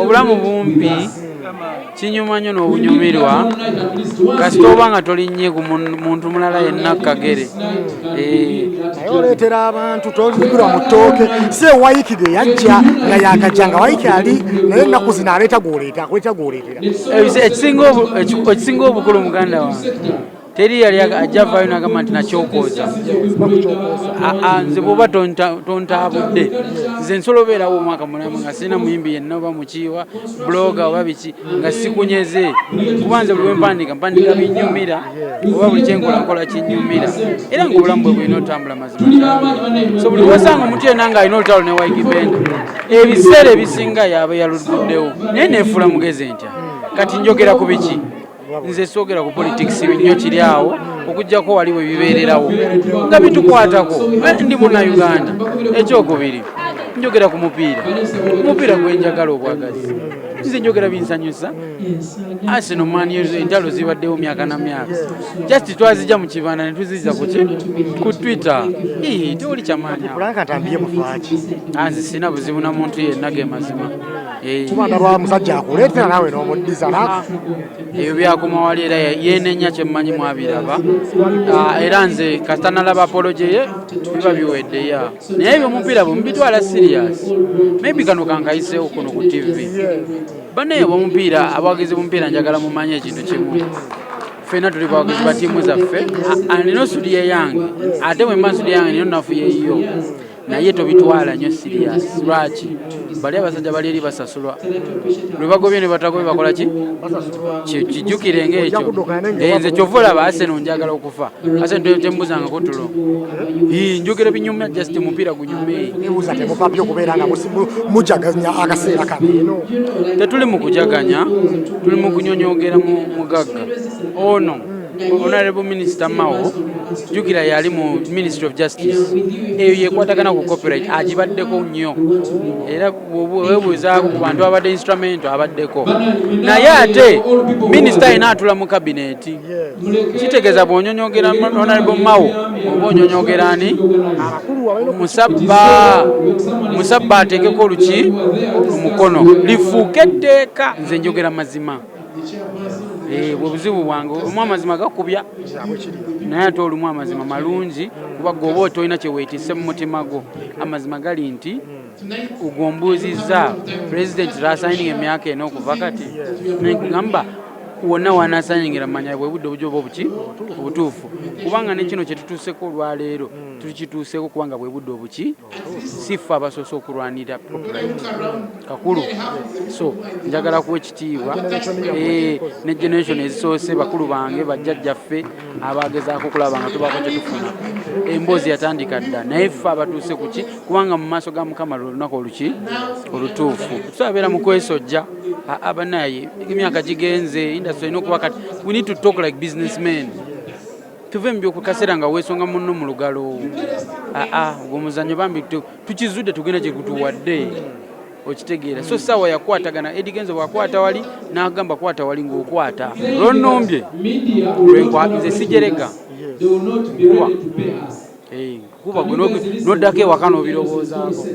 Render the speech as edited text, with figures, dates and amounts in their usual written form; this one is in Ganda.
Obulamu bumpi, kinyuma nnyo n'obunyumirwa kasita oba nga tolinnye ku muntu mulala yenna kagere. Naye oleetera abantu tozigirwa mu ttooke, si ewayiki ge yajja nga yakajja nga wayiki ali, naye ennaku zino aleeta gwoleeta, akuleeta gwoleetera. Ekisinga obukulu, muganda wange, teri yali ajja avaayo n'agamba nti nakyokooza. Nze bw'oba tontaabudde, nze nsobola obeerawo omwaka mulamu nga sirina muyimbi yenna oba mukiiwa blogger oba biki nga sikunyeze, kuba nze buli wempandiika mpandiika binyumira, oba buli kyenkola nkola kinyumira, era nga obulamu bwe bulina otambula mazima. So buli wosanga omuntu yenna ng'alina olutalo ne Ykee Benda, ebiseera ebisinga yaba yaluguddewo, naye neefuula mugezi ntya. Kati njogera ku biki? Nze soogera ku politics nnyo, kiri awo okugjako wali we bibeererawo nga bitukwatako. Ndi Munnayuganda. Ekyokubiri, njogera ku mupiira, omupiira gwenjagala obwagazi. Nze njogera binsanyusa. Arsenal, Man U, entalo zibaddewo myaka na myaka, just twazijja mu kibanda ne tuziza kuki ku Twitter. Ii, tewali kyamaanyi awo. Frank Ntambi mufaaki? Nze sirina buzibu na muntu yenna, ge mazima. Kuba ndaba musajja akuleetera naawe n'omuddiza. Ebyo byakoma wali, era yenenya, kyemmanyi mwabiraba. Era nze kasita nalaba apology ye, biba biwedde ya. Naye ebyo omupiira bwe mubitwala serious, maybe kano kankayiseewo kuno ku TV. Bannaye omupiira, abawagizi b'omupiira, njagala mumanye ekintu kimu: ffenna tuli bawagizi ba ttiimu zaffe. Nina studio yange, ate bwe mba studio yange nina nafu yeyiyo, naye tobitwala nnyo serious. Lwaki? Bali abasajja bali eri basasulwa, lwe bagobye ne batagobye bakola ki? Kijjukire ngaekyo. Nze kyova olaba Arsenal njagala okufa. Arsenal tembuzangako tulo. Ii, njogera binyumya, just mupiira gunyume. Nebuuza, temupapya okubeera nga mujaganya akaseera kano eno? Tetuli mu kujaganya, tuli mu kunyonyogera mu mugagga ono Honorable Minister Mao. Jjukira yali mu Ministry of Justice, eyo yekwatagana ku copyright, agibaddeko nnyo, era webuuzaako ku bantu abadde instrumental, abaddeko. Naye ate minisita ayina atula mu kabineti, kitegeeza bw'onyonyogera Honorable Mao oba onyonyogera ani? Musabba, musabba ateekeko oluki omukono lifuuke etteeka. Nze njogera mazima. Bwe buzibu bwange, olumu amazima gakubya, naye ate olumu amazima malungi, kuba gwe oba tolina kyeweetisse mu mutima gwo. Amazima gali nti ogwombuuzizza pulezidenti lwasayininga emyaka 4 okuva kati, nekugamba wonna wanasayingira, manya bwe budde obujo oba obuki obutuufu, kubanga ne kino kyetutuuseko olwaleero tukituuseko kubanga bwe budde obuki, si ffe abasoose okulwanira copyright kakulu. So njagala kuwa ekitiibwa ne generation ezisoose, bakulu bange, bajjajjaffe abagezaako okulaba nga tubaako kyetufuna. Emboozi yatandika dda, naye ffe abatuuse kuki, kubanga mu maaso ga Mukama lwe lunaku oluki olutuufu. Tusabeera mu kwesojja abanaye, emyaka gigenze, industry erina okuba kati we need to talk like businessmen. Tuve mu byokukaseera nga weesonga munno mu lugalo. Aa, ogwo omuzannyo bambi tukizudde, tugenda gye gutuwadde, okitegeera? So saawa yakwatagana. Eddy Kenzo bwakwata wali n'agamba kwata wali, ng'okwata lwonnombye nze sijerega kuba. Kuba gwe noddako ewaka n'obirowoozaako.